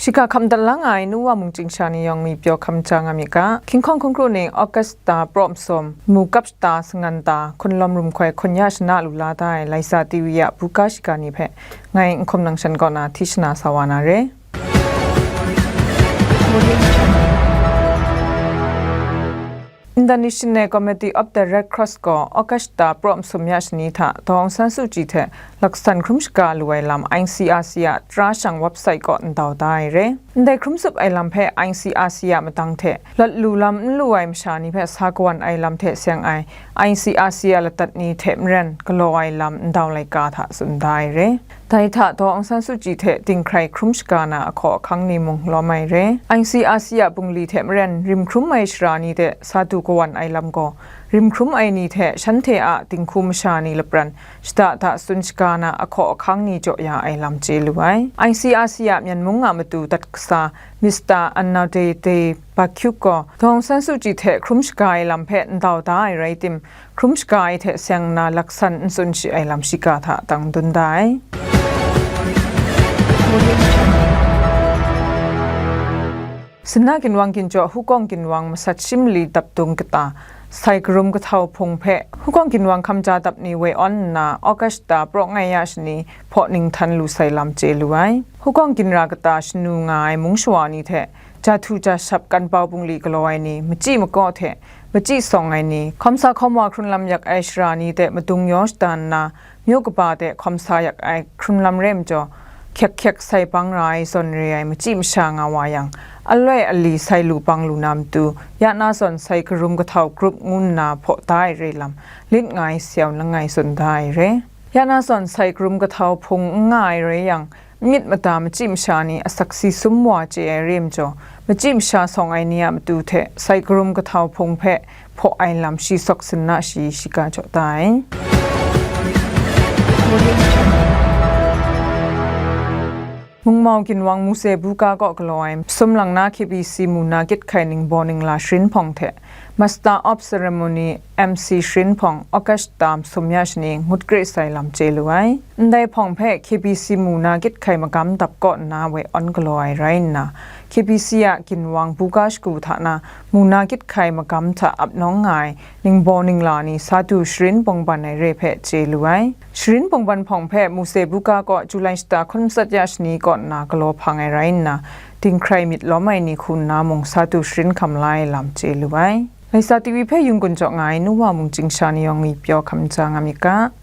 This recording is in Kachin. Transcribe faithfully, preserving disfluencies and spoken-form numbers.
Shika hkam dat la nga ai nu wa mungchying sha ni yawng ngwi pyaw hkam ja nga myit ga, King Kong hkun kru ning August ta praw masum, mu kap shata sangan ta, hkunlawm rum hkoi hkun ya shana lu la da ai Laisa T V a buga shiga ni hpe ngai N Hkum Nang Shan kaw na hti shana sa wa na re. International Committee of the Red Cross gaw August ta praw masum ya shani hta Daw Aung San Suu Kyi hte laksan hkrum shaga lu ai lam I C R C a tara shang website kaw ndau da ai re. Ndai hkrum tsup ai lam hpe I C R C a madang hte lat lu lam n lu ai masha ni hpe sa kawan ai lam hte seng ai I C R C a latat ni hte maren galaw ai lam ndau laika hta tsun da ai re. Dai hta Daw Aung San Suu Kyi hte dinghkrai hkrum shaga na ahkaw ahkang ni mung lawm ai re. I C R C a bungli hte maren rim hkrum ai shara ni hte sa du kawan ai lam gaw, rim hkrum ai ni hte shanhte a dinghku masha ni lapran shada da tsun shaga na ahkaw ahkang ni jaw ya ai lam chye lu ai. I C R C a Myen mung a matu dat kasa Mister Annaudei Dei Bakyuk gaw Daw Aung San Suu Kyi hte hkrum shaga ai lam hpe ndau da ai rai tim, hkrum shaga ai hte seng nna laksan n tsun shi ai lam shiga hta dang dun da ai. Sinna ginwang ginjaw Hukawng ginwang masat shi mali dap dung kata sai karum kahtau hpung hpe Hukawng ginwang hkamja dap ni woi awn nna August ta praw ngai ya shani hpaw ninghtan lu sai lam chye lu ai. Hukawng ginra kata shanu nga ai mung shawa ni hte, jahtu jashap kanpau bungli galaw ai ni, machyi makaw hte machyi sawng ai ni, hkawmsa hkawm wa hkrun lam yak ai shara ni hte madung yaw shada nna, myu kaba de hkawmsa yak ai hkrun lam re majaw, hkyek hkyek sai bang ra ai zawn re ai machyi masha nga wa yang, aloi ali sai lu bang lu na matu, ya na zawn sai karum kahtau grup ngu nna hpaw da ai re lam, lit nga ai sayau langai tsun da ai re. Ya na zawn sai karum kahtau hpung n nga ai rai yang, myit mada machyi masha ni asaksi sum wa chye ai re majaw, machyi masha sawng ai ni a matu hte sai karum kahtau hpung hpe hpaw ai lam shi sawk sinna shi shiga jaw da ai. Mungmau ginwang Muse Buga kaw galaw ai sumlang na K B C mu na gyit hkai ningbaw ningla sharin hpawng hte Master of Ceremony M C sharin hpawng August ta masum ya shani ngut kre sai lam chye lu ai. Ndai hpawng hpe K B C mu na gyit hkai magam dap kaw nna woi awn galaw ai rai nna, K B C a ginwang buga shagu hta na mu na gyit hkai magam hta ap nawng nga ai ningbaw ningla ni sa du sharin bawngban ai re hpe chye lu ai. Sharin bawngban hpawng hpe Muse Buga kaw July shata hkun matsat ya shani kaw nna galaw hpang ai rai nna, dinghkrai myit lawm ai ni hku nna mung sa du sharin hkam la ai lam chye lu ai. Laisa T V hpe yung gun jaw nga ai nu wa mungchying sha ni yawng ngwi pyaw hkam ja nga myit ga.